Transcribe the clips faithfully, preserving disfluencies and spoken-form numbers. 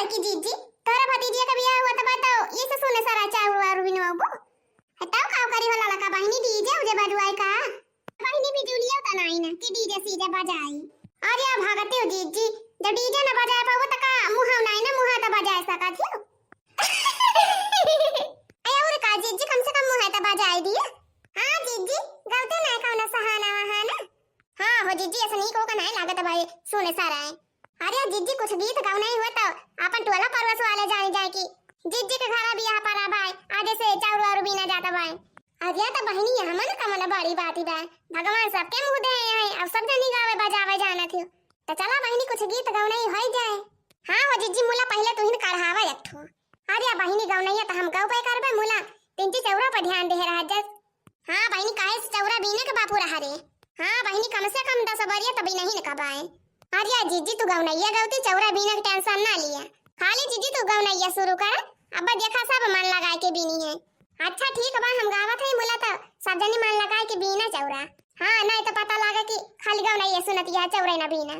कि जीजी, तोहरे भतीजिया के बियाह हुआ त बताओ, ये से सुने सारा चाउर वाउर बिनवाबू। तब का करी हो ललका बहिनी, डीजे उजे बजवाई का? बहिनी बिजुलिया त नाई ना कि डीजे सीजे बजाई। अरे भगती हो जीजी, जब डीजे ना बजाए पाबो त का मुहाव नाई ना, मुहा त बजाए सकत हो। अरे और का जीजी, कम से कम मुहा त बजाई दिया। हाँ जीजी, गलती ना कौन सहाना वहाना। हाँ हो जीजी, ऐसा नहीं को का नहीं लागत भाई, सुने सारा है। अरे जीजी, कुछ गीत गवनई हुआ तो अपन टोला पड़ोस वाले जानी जाए कि जीजी के घर बियाह पड़ा बाय, आज से चाउर वाउर बीना जाता बाय। अरे तो बहिनी, यहाँ मन कमन बड़ी बात ही बाय, भगवान सबके मुँह दे हैं, अब सब जनी गावे बजावे जाना थी। तो चला बहिनी, कुछ गीत गवनई होई जाए। हाँ हो जीजी, मुला पहले तुहिन कढ़ावा एक ठो। अरे बहिनी, गवनैया तो हम गौ पे करबे, मुला तिनची चौरा पर ध्यान दे रहा जस। हाँ बहिनी, काहे से चौरा बीने के बापू रहा रे। हाँ बहिनी, कम से कम दस बरिया तभी नहीं न कबाए। अरे जीजी, तू गौनैया गौती, चौरा बीने के tension ना लिया। खाली जीजी तू गौनैया शुरू कर, अब देखा सब मन लगाए के बीनी है। अच्छा ठीक बा, हम गावत है मुला त सब जनी मन लगाए के बीना चौरा। हाँ, नहीं तो पता लागे कि खाली गौनैया सुनतिया, चौरा ना बीना।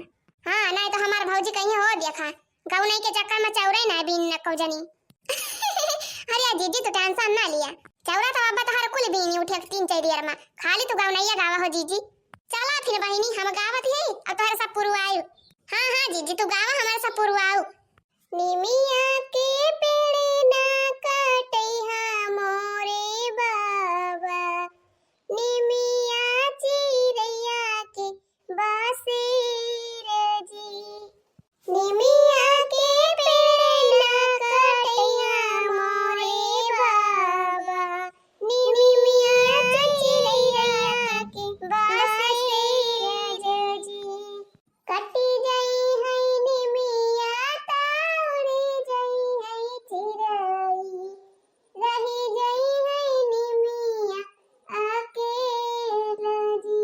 हाँ, नहीं तो हमार भौजी कहीं हो देखा, गौनई के चक्कर में चौरे ना बीन न कौ जनी। अरे जीजी, तू tension ना लिया, चौरा तो अब तोहर कुल बीनी उठे तीन चार दियर में, खाली तू गौनैया गावा हो जीजी। चला फिर बहिनी, हम गावत ही, अब तोहर सब पुरवायु। हाँ हाँ जीजी, तू गावा, हमारे सब पुरवायु। निमिया के पेड़ ना कटैहा मोरे बाबा, निमिया चिरैया के बसेर जी। निमिया के पेड़ ना कटैहा मोरे बाबा, निमिया चिरैया के बसेर जी। कटी जइहैं निमिया ताउरी जइहैं चिरई, रहि जइहैं निमिया अकेल जी।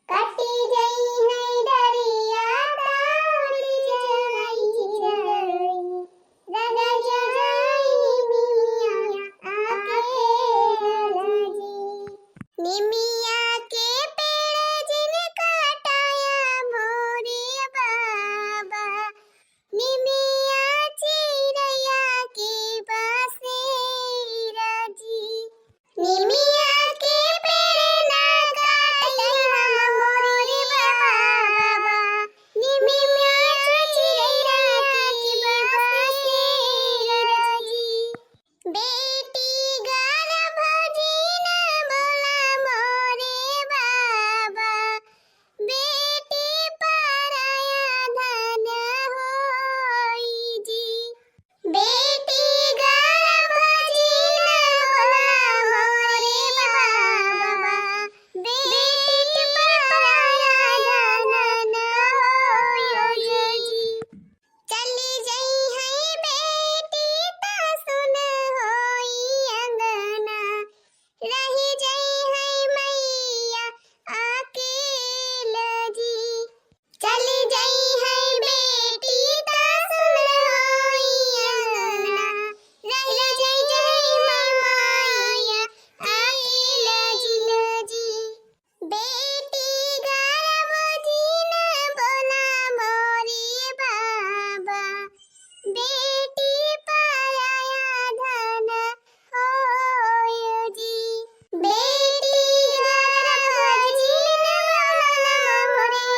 कटी जइहैं डरिया ताउरी जइहैं चिरई, रहि जइहैं निमिया अकेल जी। निमिया के पेड़ जिन काटाया मोरे बाबा, निमिया चिरैया के बसेरा जी। निमिया के पेड़ ना काटैहा मोरे बाबा, निमिया चिरैया के बसेरा जी। बेटी गर्भ जिन बोला मोरे बाबा, बेटी पराया धन होई जी। बेटी गर्भ जिन बोला मोरे बाबा, बेटी पराया धन होई जी। चली जइहैं बेटी त सुन होई अंगना, रहि जइहैं मइया अकेल जी। चली जइहैं बेटी त सुन होई अंगना, रहि जइहैं मइया अकेल जी। बेटी गर्भ जिन बोला मोरे बाबा, बेटी पराया धन होई जी। बेटी गर्भ जिन बोला मोरे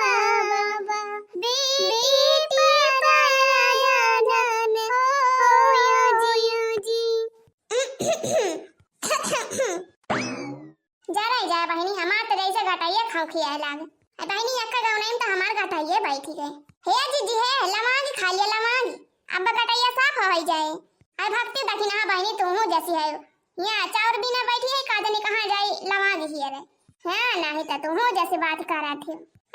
बाबा, बेटी पराया धन होई जी। जरा जा बहिनी, हमार त जैसे गटैया खौखियाए लाग। ए बहिनी, एक्का गौनई में त हमार गटैया बैठी गए। हे जीजी हे, लवांगी खा लिया लवांगी, अब गटैया साफ होइ जाए। अरे भक्ति दखिना बहिनी, तू हूँ जैसी है। यहाँ चाउर बिना बैठी है, का जानी कहाँ जाई लवांगी हिया रे। हाँ, नहीं त तू हूँ जैसी बात करा थी।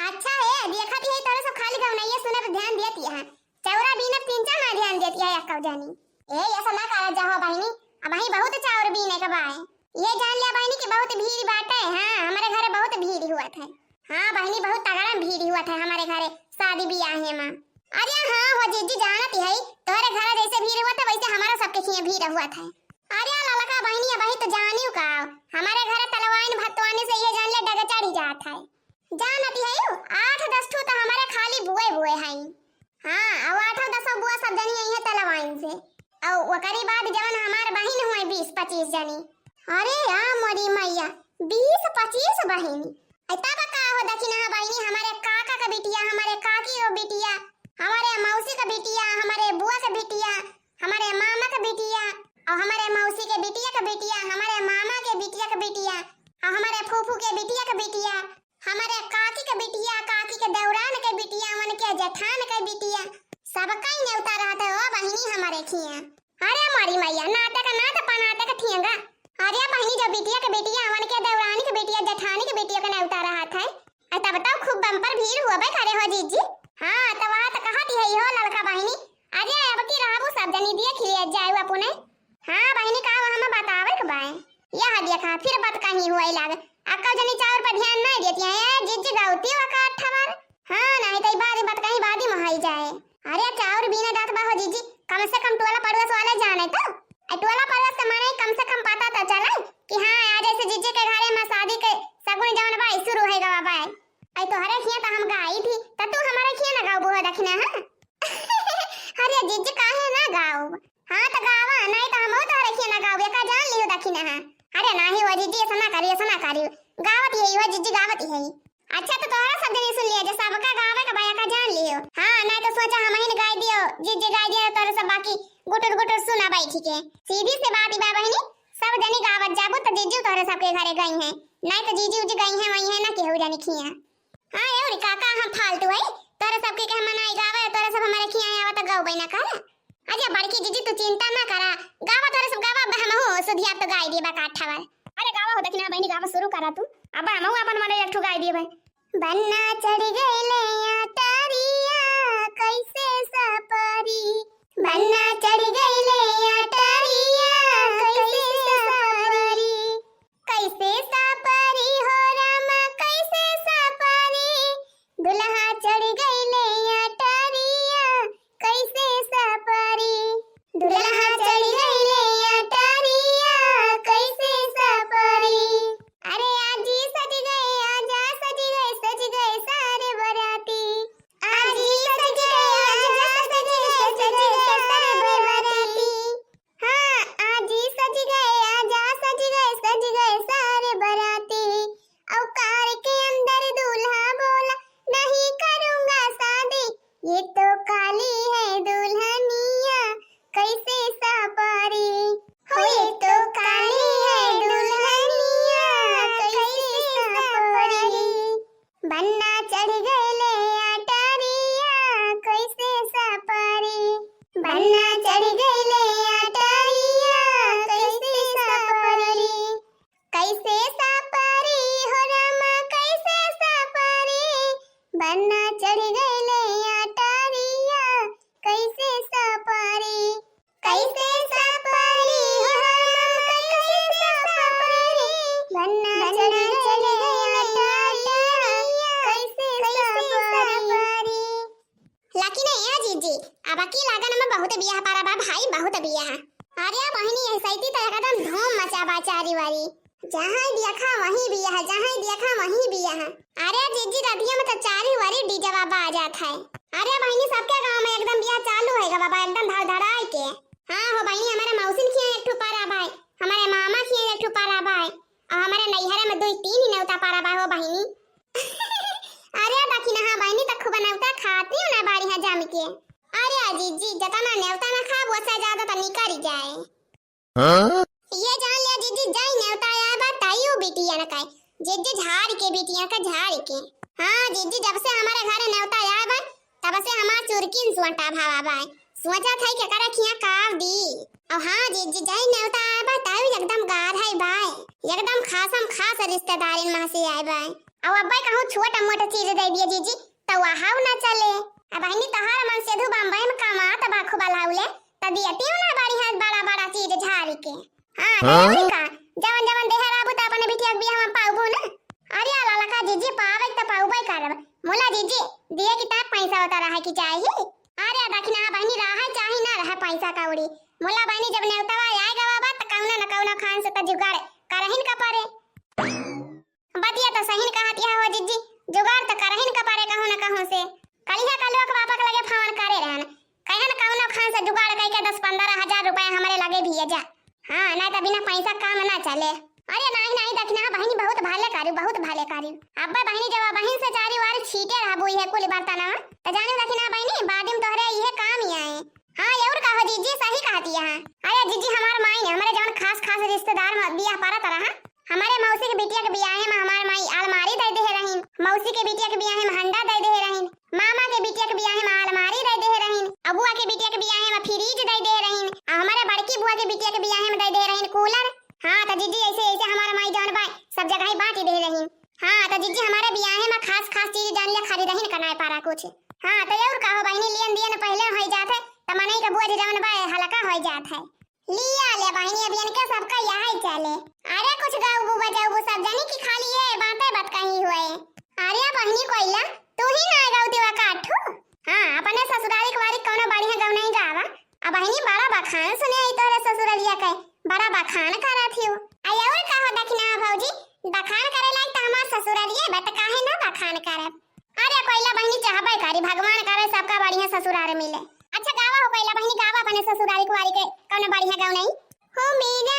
अच्छा हे, देखा थी है तोरे सब खाली गौनैया सुने पे ध्यान दिया थी है। चौरा बीनब तीन चार ना ध्यान देती है एक्का जानी। ए, ऐसा ना करा जाहो बहिनी, अबहीं बहुत चाउर बीने के बाए। ये जान लिया बहिनी कि बहुत भीड़ बाटे। हाँ, हमारे घरे बहुत भीड़ हुआ था। हाँ बहिनी, बहुत तगड़ा भीड़ हुआ था हमारे घरे शादी बियाहे में। अरे हाँ हो जीजी, जानत है, तोहरे घरे जैसे भीड़ हुआ था वैसे हमारा सबके खिया भीड़ हुआ था। अरे ललका बहिनी, अबहीं तो जानियो का, हमारे घरे तलवाइन भतवाइन से ये जान ले डग चढ़ी जात है। जानत है, आठ दस ठो तो हमारे खाली बुए बुए हैं। हाँ, अब आठों दसों बुआ सब जनी ओकरी बाद जवन हमार बहिन हुए बीस पच्चीस जनी। अरे या मोरी मैया, बीस पच्चीस बहिनी। अइ तब का हो दखिनहा बहिनी, हमरे काका के बिटिया, हमरे काकी के बिटिया, हमरे मौसी के बिटिया, हमरे बुआ के बिटिया, हमरे मामा के बिटिया, अउ हमरे मौसी के बिटिया के बिटिया, हमरे मामा के बिटिया के बिटिया, अउ हमरे फूफू के बिटिया के बिटिया, हमरे काकी के बिटिया, काकी के देवरान के बिटिया, उनके जेठान के बिटिया, सबका ही नेवता रहत है ओ बहिनी हमरे खिया। अरे मोरी मैया, नाते का नात, पनाते का ठेंगा। अरे बहिनी, जो बिटिया के बिटिया, उनके देवरानी के बिटिया, जेठानी के बिटिया के नेवता रहत है। अइ तब तो खूब bumper भीड़ होबे करे हो जीजी। हाँ, तो वह तो कहत ही हो ललका बहिनी। अरे अब की रहबू सब जनी देख लिए जाऊ अपने। हाँ बहिनी, का वहाँ में बतावे के बाय? यह देखा, फिर बात कहीं हुए लाग। अक्का जनी चाउर पर ध्यान नहीं देती है, ए जीजी गाउती वा का अठवर। हाँ, नहीं तो ई बात, बात कहीं बाद में आई जाए। अरे चाउर बीना जात बा हो जीजी, कम से कम टोला पड़ोस वाले जाने तो। अइ टोला पड़ोस के माने कम से कम पता तो चले कि हाँ, आज ऐसे जीजी के घरे में शादी के सगुन जवन बा, ई शुरू है गवा बा। अइ तोहरे खिया तो हम गाई थी, तो तू हमारे खिया ना गाउबू हो दखिनहा। अरे जीजी काहे ना गाउब? हाँ तो गावा, नहीं तो हमहू तोहरे खिया ना गाउब, एका जान लियो दखिनहा। अरे नाही हो जीजी, ऐसा ना करियो, ऐसा ना करियो। गावत ही हो जीजी, गावत ही। अच्छा तो तोहरा सब जनी सुन लिया, जे सबका गावे का बा एका जान लियो। हाँ, नहीं तो सोचा हमहिन गाई दियो, जीजी गाई दियो, तोहरे सब बाकी गुटुर गुटुर सुना बैठी के। सीधी से बात ही बा बहिनी, सब जनी गावत जाबू तो जीजी तोहरे सबके घरे गई हैं, नहीं तो जीजी उजी गई हैं, वही है ना केहू जनी खिया। हाँ, ए उरी काका, हम फालतू है, तोरे सबके के हम मनाई गावे, तोरे सब हमारे खिया आवा तो गौबे ना कर। अरे बड़की जीजी, तू चिंता ना करा, गावा तोरे सब गावा, अब हमहू सुधिया तो गाई दिए बा काठा वाल। अरे गावा हो दखिनहा बहिनी, गावा शुरू करा तू। अब हमहू अपन मने एक ठो गाई दिए भाई। बन्ना चढ़ गइले अटरिया, कैसे सपरी। बन्ना चढ़ गइले अटरिया, कैसे सपरी। कैसे सपरी हो रामा, कैसे सपरी, दुल्हा चढ़ गइले अटरिया, कैसे सपरी, दुल्हा चढ़ गइले अटरिया, कैसे सपरी। अरे आजी सज गए, आजा सज गए, सज गए सारे बराती। आजी सज गए, आजा सज गए, सज गए सारे बराती। हाँ, आजी सज गए, आजा सज गए, सज गए सारे बराती। औ कार के अंदर दूल्हा बोला, नहीं करूँगा शादी, ये तो काली है दुल्हनिया, कैसे सपरी। हो, ये तो काली है दुल्हनिया, कैसे सपरी। बन्ना चढ़ गइले अटरिया, कैसे सपरी। बन्ना चढ़ गइले अटरिया, कैसे सपरी। कैसे सपरी हो रामा, कैसे सपरी। बन्ना चढ़ गइले अटरिया, कैसे सपरी। कैसे सपरी हो रामा, कैसे सपरी। बन्ना चढ़ गइले अटरिया, कैसे सपरी। लेकिन ए जीजी, अब की लगन में बहुत बियाह पारा बा भाई, बहुत बियाह। अरे बहिनी, यह सैती तो एकदम धूम मचा बा चारी वारी। जहाँ देखा वहीं बियाह, जहाँ देखा वहीं बियाह। अरे जीजी, रतिया में तो चारी वारी डीजे बा बाजत है। अरे बहिनी, सबके गाँव में एकदम बियाह चालू है गा बाबा, एकदम धड़धड़ाए के। हाँ हो बहिनी, हमारे मौसिन खिया एक ठो पारा बाय, हमारे मामा खिया एक ठो पारा बाय, और हमारे नैहरे में दो तीन ही नेवता पारा बाय हो बहिनी। अरे दखिनहा बहिनी, त खूब नेवता खाती हो ना बाड़ी है जाम के। अरे जीजी, जतना नेवता ना खाब, ओसे ज्यादा त निकल जाए। हाँ? ये जान लिया जीजी, जाई नेवता आया बा, ताई वो बिटिया ना खाए। जीजी झाड़ के बिटिया का झाड़ के। हाँ जीजी, जब से हमारे घर नेवता आया बा, तब से हमार चुरकिन सुअटा भावा बाय। सोचा था कि करे खिया काव दी। और हाँ जीजी, जाई नेवता आया बा, ताई एकदम गार है बाय। एकदम खासम खास रिश्तेदारिन में से आए बाय। और अब्बे कहूँ छोट मोट चीज दे दिए जीजी, तो वहाव ना चले। अब बहिनी तोहार मन सेधु बम्बई में कमात बा खूब अलाउले, त दियतियो ना बाड़ी हाथ बड़ा बड़ा चीज झारी के। हाँ, हाँ? देवरी का, जवन जवन देहे रहबू त अपने बिटिया के बियाह में पाउबू ना। अरे ललका जीजी, पावे त पाउबे करब। मोला जीजी, दिए की ताप पैसा होता रहे की चाही। अरे दखिनहा बहिनी, रहे चाही ना रहे पैसा कौड़ी। मोला बहिनी जब नेवतवा आए गवा बा त कौनो न कौनो खान से त जुगाड़ करहिन का परे। बतिया तो सही न कहत यह हो जिज्जी, जुगाड़ तो करहिन का परे कहूँ न कहूँ से। कलिहा कलुआ के बापा के लगे फोन करे रहन, कहन कौनो खान से जुगाड़ कइके दस पन्द्रह हजार रुपया हमरे लगे भी है जा। हाँ, नाहीं त बिना पैसा काम ना चले। अरे नाहीं, नाहीं, दखिनहा बहिनी, बहुत भाले करिउ, बहुत भाले करिउ। अब्बे बहिनी, जब बहिन से चारी वारी छीटे रहबू इहे कुल बर्तनवा, त जानिउ दखिनहा बहिनी, बादिम तोहरे इहे काम ही आए। हाँ, अउर कहो जिज्जी, सही कहती है। अरे जिज्जी, हमार माई ने हमरे जवन खास खास रिश्तेदार में बियाह परत रहा, हमरे मौसी के बिटिया के बियाहे में हमार माई अलमारी दे देहे रहीन, मौसी के बिटिया के बियाहे में हंडा दे देहे रहीन, मामा के बिटिया के बियाहे में अलमारी दे देहे रहीन, अबुआ के बिटिया के बियाहे में फ्रिज दे देहे रहीन, आ हमरे बड़की बुआ के बिटिया के बियाहे में दे देहे रहीन कूलर। हाँ, त जिज्जी, ऐसे, ऐसे हमार माई जवन बा, सब जगह ही बांट देहे रहीन। हाँ, त जिज्जी, हमरे बियाहे में खास, खास चीज जान ले खरीदहिन का नाहीं पारा कुछ। हाँ, त अउर कहो बहिनी, लेन देन पहिले होइ जात है, त मनई के बोझ जवन बा, हल्का होइ जात है। लिया ले बहिनी, अब इनके सबका यही चले। अरे कुछ गाउबू बजाउबू सब जनी कि खाली ये बातें बतकही हुए। अरे बहिनी कोइला, तू ही ना गाउती वा काठू? हाँ, अपने ससुरारी के बारी कौनो बढ़िया गौनई गावा। अब बहिनी बड़ा बखान सुने आई तोहरे ससुरलिया के, बड़ा बखान करत हियो। आ अउर कहो दखिनहा भौजी, बखान करे लायक त हमार ससुरलिये बा, त काहे ना बखान करब? अरे कोइला बहिनी, चाहबे करी, भगवान करे सबका बढ़िया ससुरार मिले। अच्छा गावा हो कोइला बहिनी, गावा अपने ससुरारी कुआरी के कौनो बढ़िया गौनई। हो मेरा